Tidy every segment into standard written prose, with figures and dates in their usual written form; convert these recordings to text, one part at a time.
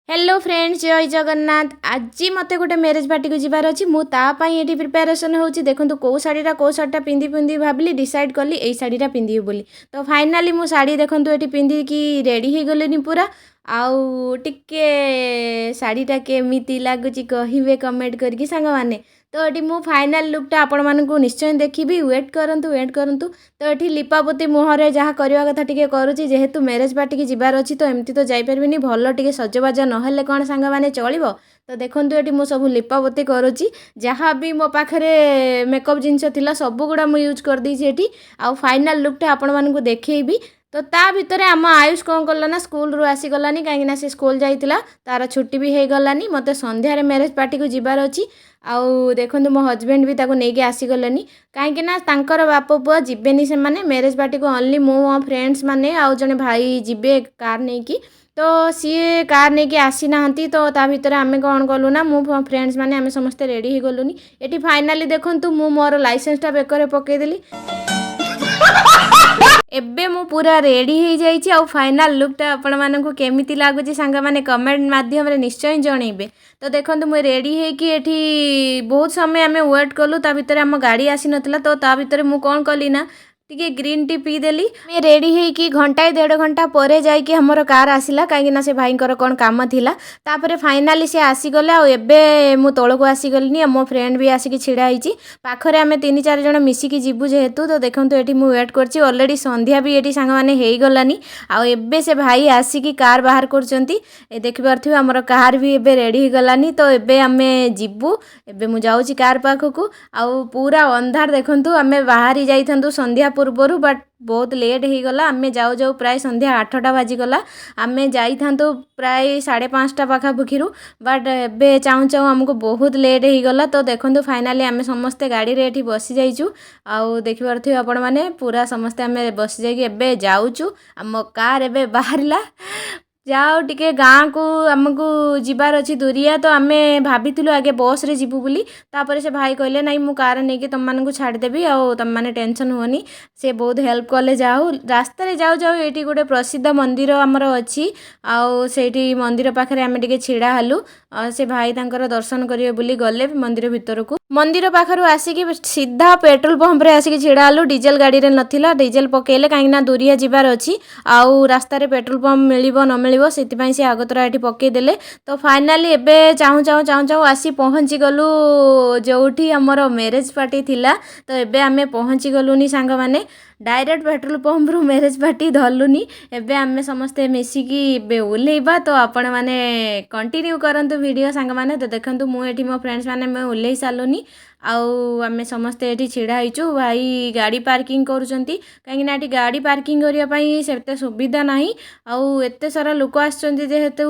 Hello friends, ଜୟ ଜଗନ୍ନାଥ। ଆଜି ମୋତେ ଗୋଟେ ମ୍ୟାରେଜ୍ ପାର୍ଟିକୁ ଯିବାର ଅଛି। ମୁଁ ତା ପାଇଁ ଏଠି ପ୍ରିପାରେସନ୍ ହେଉଛି। ଦେଖନ୍ତୁ, କେଉଁ ଶାଢ଼ୀଟା ପିନ୍ଧି ପିନ୍ଧି ଭାବିଲି, ଡିସାଇଡ଼୍ କଲି ଏଇ ଶାଢ଼ୀଟା ପିନ୍ଧିବି ବୋଲି। ତ ଫାଇନାଲି ମୁଁ ଶାଢ଼ୀ ଦେଖନ୍ତୁ, ଏଠି ପିନ୍ଧିକି ରେଡ଼ି ହେଇଗଲିନି ପୁରା। ଆଉ ଟିକେ ଶାଢ଼ୀଟା କେମିତି ଲାଗୁଛି କହିବେ କମେଣ୍ଟ କରିକି ସାଙ୍ଗମାନେ। ତ ଏଠି ମୁଁ ଫାଇନାଲ୍ ଲୁକ୍ଟା ଆପଣମାନଙ୍କୁ ନିଶ୍ଚୟ ଦେଖେଇବି। ୱେଟ୍ କରନ୍ତୁ, ୱେଟ୍ କରନ୍ତୁ। ତ ଏଠି ଲିପାପୋତି ମୁହଁରେ ଯାହା କରିବା କଥା ଟିକେ କରୁଛି। ଯେହେତୁ ମ୍ୟାରେଜ୍ ପାର୍ଟିକି ଯିବାର ଅଛି, ତ ଏମିତି ତ ଯାଇପାରିବିନି। ଭଲ ଟିକେ ସଜବାଜ ନହେଲେ କ'ଣ ସାଙ୍ଗମାନେ ଚଳିବ? ତ ଦେଖନ୍ତୁ, ଏଠି ମୁଁ ସବୁ ଲିପାପୋତି କରୁଛି। ଯାହା ବି ମୋ ପାଖରେ ମେକଅପ୍ ଜିନିଷ ଥିଲା, ସବୁଗୁଡ଼ା ମୁଁ ୟୁଜ୍ କରିଦେଇଛି ଏଠି। ଆଉ ଫାଇନାଲ୍ ଲୁକ୍ଟା ଆପଣମାନଙ୍କୁ ଦେଖେଇବି। ତ ତା ଭିତରେ ଆମ ଆୟୁଷ କ'ଣ କଲା ନା, ସ୍କୁଲରୁ ଆସିଗଲାନି। କାହିଁକିନା ସେ ସ୍କୁଲ ଯାଇଥିଲା, ତାର ଛୁଟି ବି ହେଇଗଲାନି। ମୋତେ ସନ୍ଧ୍ୟାରେ ମ୍ୟାରେଜ୍ ପାର୍ଟିକୁ ଯିବାର ଅଛି। ଆଉ ଦେଖନ୍ତୁ, ମୋ ହଜବେଣ୍ଡ ବି ତାକୁ ନେଇକି ଆସିଗଲେନି, କାହିଁକି ନା ତାଙ୍କର ବାପ ପୁଅ ଯିବେନି ସେମାନେ ମ୍ୟାରେଜ୍ ପାର୍ଟିକୁ। ଅନଲି ମୁଁ, ମୋ ଫ୍ରେଣ୍ଡସ୍ ମାନେ ଆଉ ଜଣେ ଭାଇ ଯିବେ କାର୍ ନେଇକି। ତ ସିଏ କାର୍ ନେଇକି ଆସିନାହାନ୍ତି। ତ ତା ଭିତରେ ଆମେ କ'ଣ କଲୁ ନା, ମୁଁ ମୋ ଫ୍ରେଣ୍ଡସ୍ ମାନେ ଆମେ ସମସ୍ତେ ରେଡ଼ି ହେଇଗଲୁନି। ଏଠି ଫାଇନାଲି ଦେଖନ୍ତୁ, ମୁଁ ମୋର ଲାଇସେନ୍ସଟା ବେକରେ ପକାଇଦେଲି। ଏବେ ମୁଁ ପୁରା ରେଡ଼ି ହେଇଯାଇଛି। ଆଉ ଫାଇନାଲ୍ ଲୁକ୍ଟା ଆପଣମାନଙ୍କୁ କେମିତି ଲାଗୁଛି ସାଙ୍ଗମାନେ, କମେଣ୍ଟ ମାଧ୍ୟମରେ ନିଶ୍ଚୟ ଜଣେଇବେ। ତ ଦେଖନ୍ତୁ, ମୁଁ ରେଡ଼ି ହେଇକି ଏଠି ବହୁତ ସମୟ ଆମେ ୱେଟ୍ କଲୁ। ତା ଭିତରେ ଆମ ଗାଡ଼ି ଆସିନଥିଲା। ତ ତା ଭିତରେ ମୁଁ କ'ଣ କଲି ନା, ଟିକେ ଗ୍ରୀନ୍ ଟି ପିଇଦେଲି। ଆମେ ରେଡ଼ି ହେଇକି ଘଣ୍ଟାଏ ଦେଢ଼ ଘଣ୍ଟା ପରେ ଯାଇକି ଆମର କାର୍ ଆସିଲା, କାହିଁକିନା ସେ ଭାଇଙ୍କର କ'ଣ କାମ ଥିଲା। ତାପରେ ଫାଇନାଲି ସେ ଆସିଗଲେ। ଆଉ ଏବେ ମୁଁ ତଳକୁ ଆସିଗଲିନି ଆଉ ମୋ ଫ୍ରେଣ୍ଡ ବି ଆସିକି ଛିଡ଼ା ହେଇଛି ପାଖରେ। ଆମେ ତିନି ଚାରି ଜଣ ମିଶିକି ଯିବୁ ଯେହେତୁ। ତ ଦେଖନ୍ତୁ, ଏଠି ମୁଁ ୱେଟ୍ କରିଛି। ଅଲରେଡ଼ି ସନ୍ଧ୍ୟା ବି ଏଠି ସାଙ୍ଗମାନେ ହେଇଗଲାନି। ଆଉ ଏବେ ସେ ଭାଇ ଆସିକି କାର୍ ବାହାର କରୁଛନ୍ତି। ଏ ଦେଖିପାରୁଥିବେ, ଆମର କାର୍ ବି ଏବେ ରେଡ଼ି ହେଇଗଲାନି। ତ ଏବେ ଆମେ ଯିବୁ। ଏବେ ମୁଁ ଯାଉଛି କାର୍ ପାଖକୁ। ଆଉ ପୁରା ଅନ୍ଧାର ଦେଖନ୍ତୁ। ଆମେ ବାହାରି ଯାଇଥାନ୍ତୁ ସନ୍ଧ୍ୟା ପୂର୍ବରୁ, ବଟ୍ ବହୁତ ଲେଟ୍ ହେଇଗଲା। ଆମେ ଯାଉ ଯାଉ ପ୍ରାୟ ସନ୍ଧ୍ୟା 8ଟା ବାଜିଗଲା। ଆମେ ଯାଇଥାନ୍ତୁ ପ୍ରାୟ 5:30 ପାଖାପାଖିରୁ, ବଟ୍ ଏବେ ଚାହୁଁ ଚାହୁଁ ଆମକୁ ବହୁତ ଲେଟ୍ ହେଇଗଲା। ତ ଦେଖନ୍ତୁ, ଫାଇନାଲି ଆମେ ସମସ୍ତେ ଗାଡ଼ିରେ ଏଠି ବସିଯାଇଛୁ। ଆଉ ଦେଖିପାରୁଥିବେ ଆପଣମାନେ, ପୁରା ସମସ୍ତେ ଆମେ ବସିଯାଇକି ଏବେ ଯାଉଛୁ। ଆମ କାର୍ ଏବେ ବାହାରିଲା। ଯାଉ ଟିକେ ଗାଁକୁ ଆମକୁ ଯିବାର ଅଛି ଦୁରିଆ। ତ ଆମେ ଭାବିଥିଲୁ ଆଗେ ବସ୍ରେ ଯିବୁ ବୋଲି। ତାପରେ ସେ ଭାଇ କହିଲେ, ନାଇଁ, ମୁଁ କାର୍ ନେଇକି ତୁମମାନଙ୍କୁ ଛାଡ଼ିଦେବି ଆଉ ତୁମମାନେ ଟେନସନ୍ ହୁଅନି। ସେ ବହୁତ ହେଲ୍ପ କଲେ। ଯାଉ ରାସ୍ତାରେ ଯାଉ ଯାଉ ଏଇଠି ଗୋଟେ ପ୍ରସିଦ୍ଧ ମନ୍ଦିର ଆମର ଅଛି। ଆଉ ସେଇଠି ମନ୍ଦିର ପାଖରେ ଆମେ ଟିକେ ଛିଡ଼ା ହେଲୁ। ଆଉ ସେ ଭାଇ ତାଙ୍କର ଦର୍ଶନ କରିବେ ବୋଲି ଗଲେ ମନ୍ଦିର ଭିତରକୁ। ମନ୍ଦିର ପାଖରୁ ଆସିକି ସିଧା ପେଟ୍ରୋଲ ପମ୍ପରେ ଆସିକି ଛିଡ଼ା ହେଲୁ। ଡିଜେଲ ଗାଡ଼ିରେ ନଥିଲା, ଡିଜେଲ ପକେଇଲେ, କାହିଁକିନା ଦୁରିଆ ଯିବାର ଅଛି ଆଉ ରାସ୍ତାରେ ପେଟ୍ରୋଲ ପମ୍ପ ମିଳିବ ନ ମିଳିବ, ସେଥିପାଇଁ ସେ ଆଗତୁରା ଏଠି ପକେଇଦେଲେ। ତ ଫାଇନାଲି ଏବେ ଚାହୁଁ ଚାହୁଁ ଚାହୁଁ ଚାହୁଁ ଆସି ପହଞ୍ଚିଗଲୁ ଯେଉଁଠି ଆମର ମ୍ୟାରେଜ୍ ପାର୍ଟି ଥିଲା। ତ ଏବେ ଆମେ ପହଞ୍ଚି ଗଲୁନି ସାଙ୍ଗମାନେ। ଡାଇରେକ୍ଟ ପେଟ୍ରୋଲ ପମ୍ପରୁ ମ୍ୟାରେଜ୍ ପାର୍ଟି ଧରିଲୁନି। ଏବେ ଆମେ ସମସ୍ତେ ମିଶିକି ଏବେ ଓହ୍ଲେଇବା। ତ ଆପଣମାନେ କଣ୍ଟିନ୍ୟୁ କରନ୍ତୁ ଭିଡ଼ିଓ ସାଙ୍ଗମାନେ। ତ ଦେଖନ୍ତୁ, ମୁଁ ଏଠି ମୋ ଫ୍ରେଣ୍ଡସ୍ ମାନେ ଆମେ ଓହ୍ଲେଇ ସାରିଲୁନି। ଆଉ ଆମେ ସମସ୍ତେ ଏଠି ଛିଡ଼ା ହେଇଛୁ। ଭାଇ ଗାଡ଼ି ପାର୍କିଂ କରୁଛନ୍ତି, କାହିଁକିନା ଏଠି ଗାଡ଼ି ପାର୍କିଂ କରିବା ପାଇଁ ସେତେ ସୁବିଧା ନାହିଁ। ଆଉ ଏତେ ସାରା ଲୋକ ଆସିଛନ୍ତି ଯେହେତୁ,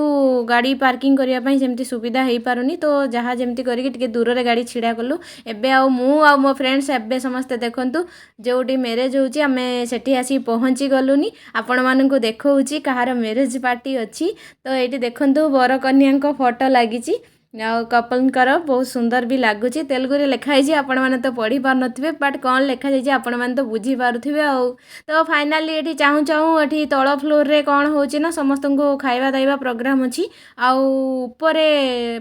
ଗାଡ଼ି ପାର୍କିଂ କରିବା ପାଇଁ ସେମିତି ସୁବିଧା ହେଇପାରୁନି। ତ ଯାହା ଯେମିତି କରିକି ଟିକେ ଦୂରରେ ଗାଡ଼ି ଛିଡ଼ା କଲୁ ଏବେ। ଆଉ ମୁଁ ଆଉ ମୋ ଫ୍ରେଣ୍ଡସ୍ ଏବେ ସମସ୍ତେ ଦେଖନ୍ତୁ, ଯେଉଁଠି ମ୍ୟାରେଜ୍ ହେଉଛି ଆମେ ସେଠି ଆସିକି ପହଞ୍ଚି ଗଲୁନି। ଆପଣମାନଙ୍କୁ ଦେଖାଉଛି କାହାର ମ୍ୟାରେଜ୍ ପାର୍ଟି ଅଛି। ତ ଏଇଠି ଦେଖନ୍ତୁ, ବର କନ୍ୟାଙ୍କ ଫଟୋ ଲାଗିଛି ଆଉ କପଲଙ୍କର ବହୁତ ସୁନ୍ଦର ବି ଲାଗୁଛି। ତେଲୁଗୁରେ ଲେଖା ହେଇଛି, ଆପଣମାନେ ତ ପଢ଼ି ପାରୁନଥିବେ, ବଟ୍ କ'ଣ ଲେଖାଯାଇଛି ଆପଣମାନେ ତ ବୁଝିପାରୁଥିବେ। ଆଉ ତ ଫାଇନାଲି ଏଠି ଚାହୁଁ ଚାହୁଁ ଏଠି ତଳ ଫ୍ଲୋରରେ କ'ଣ ହେଉଛି ନା, ସମସ୍ତଙ୍କୁ ଖାଇବା ଦାଇବା ପ୍ରୋଗ୍ରାମ୍ ଅଛି। ଆଉ ଉପରେ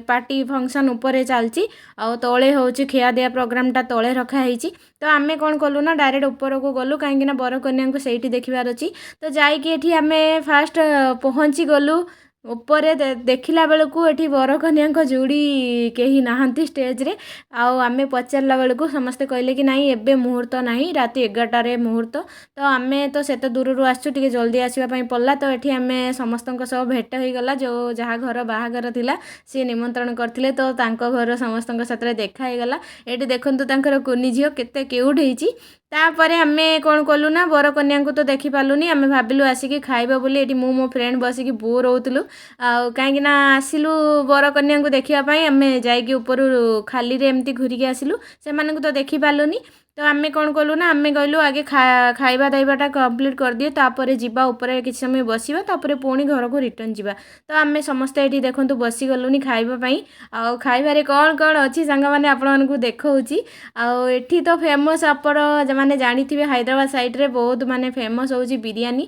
ପାର୍ଟି ଫଙ୍କସନ୍ ଉପରେ ଚାଲିଛି। ଆଉ ତଳେ ହେଉଛି ଖିଆ ଦିଆ ପ୍ରୋଗ୍ରାମଟା ତଳେ ରଖା ହେଇଛି। ତ ଆମେ କ'ଣ କଲୁ ନା, ଡାଇରେକ୍ଟ ଉପରକୁ ଗଲୁ, କାହିଁକିନା ବର କନ୍ୟାଙ୍କୁ ସେଇଠି ଦେଖିବାର ଅଛି। ତ ଯାଇକି ଏଠି ଆମେ ଫାଷ୍ଟ ପହଞ୍ଚି ଗଲୁ ଉପରେ। ଦେଖିଲା ବେଳକୁ ଏଠି ବରକନ୍ୟାଙ୍କ ଯୋଡ଼ି କେହି ନାହାନ୍ତି ଷ୍ଟେଜ୍ରେ। ଆଉ ଆମେ ପଚାରିଲା ବେଳକୁ ସମସ୍ତେ କହିଲେ କି ନାଇଁ, ଏବେ ମୁହୂର୍ତ୍ତ ନାହିଁ, ରାତି 11ଟାରେ ମୁହୂର୍ତ୍ତ। ତ ଆମେ ତ ସେତେ ଦୂରରୁ ଆସିଛୁ, ଟିକେ ଜଲ୍ଦି ଆସିବା ପାଇଁ ପଡ଼ିଲା। ତ ଏଠି ଆମେ ସମସ୍ତଙ୍କ ସହ ଭେଟ ହେଇଗଲା। ଯେଉଁ ଯାହା ଘର ବାହାଘର ଥିଲା, ସିଏ ନିମନ୍ତ୍ରଣ କରିଥିଲେ। ତ ତାଙ୍କ ଘର ସମସ୍ତଙ୍କ ସାଥିରେ ଦେଖା ହେଇଗଲା। ଏଠି ଦେଖନ୍ତୁ, ତାଙ୍କର କୁନି ଝିଅ କେତେ କ୍ୟୁଟ୍ ହେଇଛି। ତାପରେ ଆମେ କ'ଣ କଲୁ ନା, ବରକନ୍ୟାଙ୍କୁ ତ ଦେଖିପାରିଲୁନି। ଆମେ ଭାବିଲୁ ଆସିକି ଖାଇବା ବୋଲି। ଏଠି ମୁଁ ମୋ ଫ୍ରେଣ୍ଡ ବସିକି ବୋର୍ ହେଉଥିଲୁ। ଆଉ କାହିଁକି ନା ଆସିଲୁ ବରକନ୍ୟାଙ୍କୁ ଦେଖିବା ପାଇଁ, ଆମେ ଯାଇକି ଉପରୁ ଖାଲିରେ ଏମିତି ଘୁରିକି ଆସିଲୁ, ସେମାନଙ୍କୁ ତ ଦେଖିପାରିଲୁନି। ତ ଆମେ କ'ଣ କଲୁ ନା, ଆମେ କହିଲୁ ଆଗେ ଖାଇବା ଦାଇବାଟା କମ୍ପ୍ଲିଟ୍ କରିଦିଏ, ତାପରେ ଯିବା ଉପରେ କିଛି ସମୟ ବସିବା, ତାପରେ ପୁଣି ଘରକୁ ରିଟର୍ଣ୍ଣ ଯିବା। ତ ଆମେ ସମସ୍ତେ ଏଠି ଦେଖନ୍ତୁ, ବସିଗଲୁନି ଖାଇବା ପାଇଁ। ଆଉ ଖାଇବାରେ କ'ଣ କ'ଣ ଅଛି ସାଙ୍ଗମାନେ, ଆପଣମାନଙ୍କୁ ଦେଖାଉଛି। ଆଉ ଏଠି ତ ଫେମସ୍, ଆପଣ ମାନେ ଜାଣିଥିବେ, ହାଇଦ୍ରାବାଦ ସାଇଡ଼୍ରେ ବହୁତ ମାନେ ଫେମସ୍ ହେଉଛି ବିରିୟାନୀ।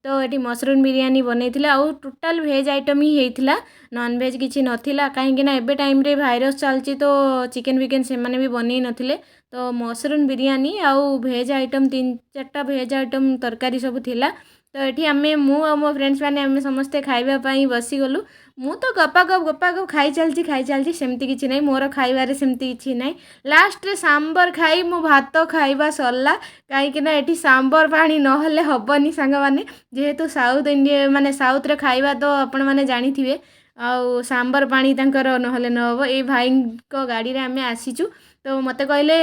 ତ ଏଠି ମସରୁମ୍ ବିରିୟାନୀ ବନେଇଥିଲେ ଆଉ ଟୋଟାଲ୍ ଭେଜ୍ ଆଇଟମ୍ ହିଁ ହେଇଥିଲା, ନନ୍ଭେଜ୍ କିଛି ନଥିଲା। କାହିଁକିନା ଏବେ ଟାଇମ୍ରେ ଭାଇରସ୍ ଚାଲିଛି, ତ ଚିକେନ୍ ଫିକେନ୍ ସେମାନେ ବି ବନେଇ ନଥିଲେ। ତ ମସରୁମ୍ ବିରିୟାନୀ ଆଉ ଭେଜ୍ ଆଇଟମ୍, ତିନି ଚାରିଟା ଭେଜ୍ ଆଇଟମ୍, ତରକାରୀ ସବୁ ଥିଲା। ତ ଏଠି ଆମେ, ମୁଁ ଆଉ ମୋ ଫ୍ରେଣ୍ଡସ୍ ମାନେ, ଆମେ ସମସ୍ତେ ଖାଇବା ପାଇଁ ବସିଗଲୁ। ମୁଁ ତ ଗପାଗପ ଗପାଗପ ଖାଇ ଚାଲିଛି, ଖାଇ ଚାଲିଛି। ସେମିତି କିଛି ନାହିଁ, ମୋର ଖାଇବାରେ ସେମିତି କିଛି ନାହିଁ। ଲାଷ୍ଟରେ ସାମ୍ବର ଖାଇ ମୁଁ ଭାତ ଖାଇବା ସରିଲା, କାହିଁକିନା ଏଠି ସାମ୍ବର ପାଣି ନହେଲେ ହେବନି ସାଙ୍ଗମାନେ। ଯେହେତୁ ସାଉଥ୍ ଇଣ୍ଡିଆ, ମାନେ ସାଉଥ୍ର ଖାଇବା ତ ଆପଣମାନେ ଜାଣିଥିବେ, ଆଉ ସାମ୍ବର ପାଣି ତାଙ୍କର ନହେଲେ ନ ହେବ। ଏଇ ଭାଇଙ୍କ ଗାଡ଼ିରେ ଆମେ ଆସିଛୁ। ତ ମୋତେ କହିଲେ,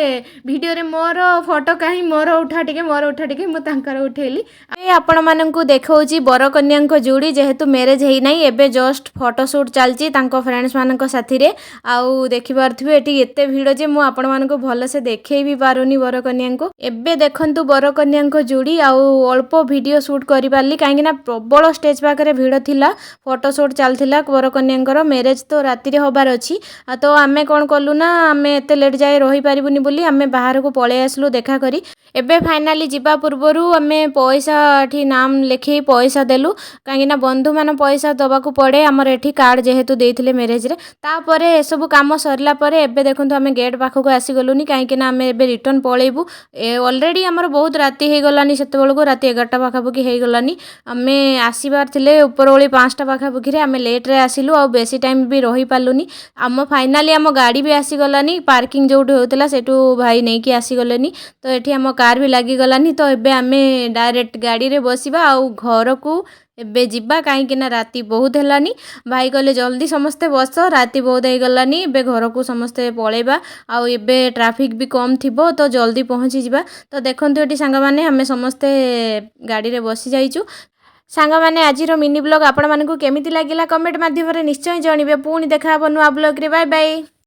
ଭିଡ଼ିଓରେ ମୋର ଫଟୋ କାହିଁ? ମୋର ଉଠା ଟିକେ, ମୋର ଉଠା ଟିକେ। ମୁଁ ତାଙ୍କର ଉଠେଇଲି। ଏ ଆପଣମାନଙ୍କୁ ଦେଖାଉଛି ବରକନ୍ୟାଙ୍କ ଯୋଡ଼ି। ଯେହେତୁ ମ୍ୟାରେଜ୍ ହେଇନାହିଁ, ଏବେ ଜଷ୍ଟ ଫଟୋ ସୁଟ୍ ଚାଲିଛି ତାଙ୍କ ଫ୍ରେଣ୍ଡସ୍ମାନଙ୍କ ସାଥିରେ। ଆଉ ଦେଖିପାରୁଥିବେ, ଏଠି ଏତେ ଭିଡ଼ ଯେ ମୁଁ ଆପଣମାନଙ୍କୁ ଭଲସେ ଦେଖେଇ ବି ପାରୁନି ବରକନ୍ୟାଙ୍କୁ। ଏବେ ଦେଖନ୍ତୁ ବରକନ୍ୟାଙ୍କ ଯୋଡ଼ି। ଆଉ ଅଳ୍ପ ଭିଡ଼ିଓ ସୁଟ୍ କରିପାରିଲି, କାହିଁକିନା ପ୍ରବଳ ଷ୍ଟେଜ୍ ପାଖରେ ଭିଡ଼ ଥିଲା, ଫଟୋ ସୁଟ୍ ଚାଲିଥିଲା ବରକନ୍ୟାଙ୍କର। ମ୍ୟାରେଜ୍ ତ ରାତିରେ ହେବାର ଅଛି। ଆଉ ତ ଆମେ କ'ଣ କଲୁ ନା, ଆମେ ଏତେ ଲେଟ୍ ଯାଏ ରହିପାରିବୁନି ବୋଲି ଆମେ ବାହାରକୁ ପଳେଇ ଆସିଲୁ ଦେଖା କରି। ଏବେ ଫାଇନାଲି ଯିବା ପୂର୍ବରୁ ଆମେ ପଇସା ଏଠି ନାମ ଲେଖେଇ ପଇସା ଦେଲୁ, କାହିଁକିନା ବନ୍ଧୁମାନ ପଇସା ଦେବାକୁ ପଡ଼େ ଆମର ଏଠି, କାର୍ଡ଼ ଯେହେତୁ ଦେଇଥିଲେ ମ୍ୟାରେଜ୍ରେ। ତାପରେ ଏସବୁ କାମ ସରିଲା ପରେ ଏବେ ଦେଖନ୍ତୁ, ଆମେ ଗେଟ୍ ପାଖକୁ ଆସିଗଲୁନି, କାହିଁକିନା ଆମେ ଏବେ ରିଟର୍ନ ପଳେଇବୁ। ଏ ଅଲରେଡ଼ି ଆମର ବହୁତ ରାତି ହେଇଗଲାନି, ସେତେବେଳକୁ ରାତି 11ଟା ପାଖାପାଖି ହେଇଗଲାନି। ଆମେ ଆସିବାର ଥିଲେ ଉପରଓଳି 5ଟା ପାଖାପାଖିରେ, ଆମେ ଲେଟ୍ରେ ଆସିଲୁ ଆଉ ବେଶୀ ଟାଇମ୍ ବି ରହିପାରିଲୁନି। ଆମ ଫାଇନାଲି ଆମ ଗାଡ଼ି ବି ଆସିଗଲାନି। ପାର୍କିଂ ଯେଉଁଠି ହେଉଥିଲା, ସେଇଠୁ ଭାଇ ନେଇକି ଆସିଗଲେନି। ତ ଏଠି ଆମ କାର୍ ବି ଲାଗିଗଲାନି। ତ ଏବେ ଆମେ ଡାଇରେକ୍ଟ ଗାଡ଼ିରେ ବସିବା ଆଉ ଘରକୁ ଏବେ ଯିବା, କାହିଁକି ନା ରାତି ବହୁତ ହେଲାନି। ଭାଇ କହିଲେ, ଜଲ୍ଦି ସମସ୍ତେ ବସ, ରାତି ବହୁତ ହେଇଗଲାନି, ଏବେ ଘରକୁ ସମସ୍ତେ ପଳେଇବା। ଆଉ ଏବେ ଟ୍ରାଫିକ୍ ବି କମ୍ ଥିବ, ତ ଜଲ୍ଦି ପହଞ୍ଚିଯିବା। ତ ଦେଖନ୍ତୁ ଏଠି ସାଙ୍ଗମାନେ, ଆମେ ସମସ୍ତେ ଗାଡ଼ିରେ ବସି ଯାଇଛୁ। ସାଙ୍ଗମାନେ, ଆଜିର ମିନି ବ୍ଲଗ୍ ଆପଣମାନଙ୍କୁ କେମିତି ଲାଗିଲା, କମେଣ୍ଟ ମାଧ୍ୟମରେ ନିଶ୍ଚୟ ଜଣିବେ। ପୁଣି ଦେଖା ହେବ ନୂଆ ବ୍ଲଗ୍ରେ। Bye bye.